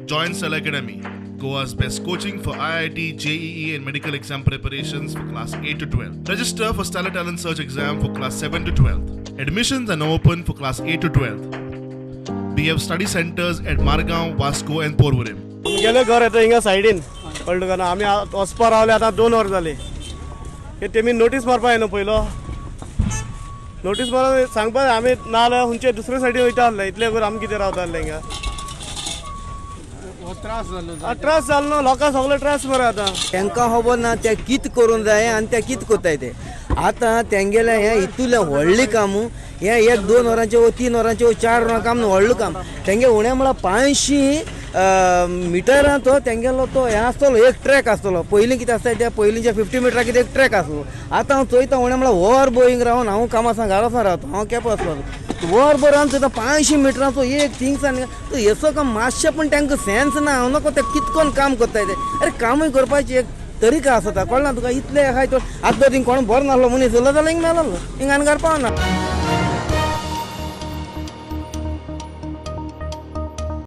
Join Stellar Academy, Goa's best coaching for IIT, JEE, and medical exam preparations for class 8 to 12. Register for Stellar Talent Search exam for class 7 to 12. Admissions are now open for class 8 to 12. We have study centers at Margao, Vasco, and Porvorim. आमगेलें घर येता हिंगा सायडीन, कळ्ळें तुका ना? आमी वचपा रावले आतां 2 वर जाली. हे तेमी नोटीस मारपा जाय न्हू पयलो. नोटीस मारून सांगपा जाय. आमी नाजाल्यार खंयचे दुसरे सायडीन वयता आसले. इतले करून आमी कितें रावता आसले हिंगा? हो त्रास जालो. त्रास जालो न्हू लोकांक, सगळे त्रास मरे आतां. तांकां खबर ना ते कित करूंक जाय आनी ते कित करताय ते. आतां तेंगेलें हें इतलें व्हडलें काम हें, एक 2 वरांचें वो 3 वरांचें वो 4 वरां काम न्हू, व्हडलें काम तेंगे. उणें म्हळ्यार 500 मिटरां तो तेंगेलो तो हें आसतलो, एक ट्रॅक आसतलो. पयलीं कितें आसता ते, पयलींच्या 50 मिटरां कितें एक ट्रॅक आसलो. आतां हांव चोयता, उणें म्हळ्यार वर बोईंग रावन हांव कामां घरा वचोन रावता, हांव केपें वचपाचो. वर भर रावन चोयता, 500 मिटरांचो एक थिंगसान तो हेचो काम. मातशें पण तांकां सेन्स ना. हांव नको ते कितकोन काम करताय ते. अरे, कामूय करपाची एक तरिका आसता, कळना तुका? इतले आहाय तो आतां थिंग कोण बरो नासलो मनीस उरलो जाल्यार हिंग मेलोलो, हिंग आनी घर पावना.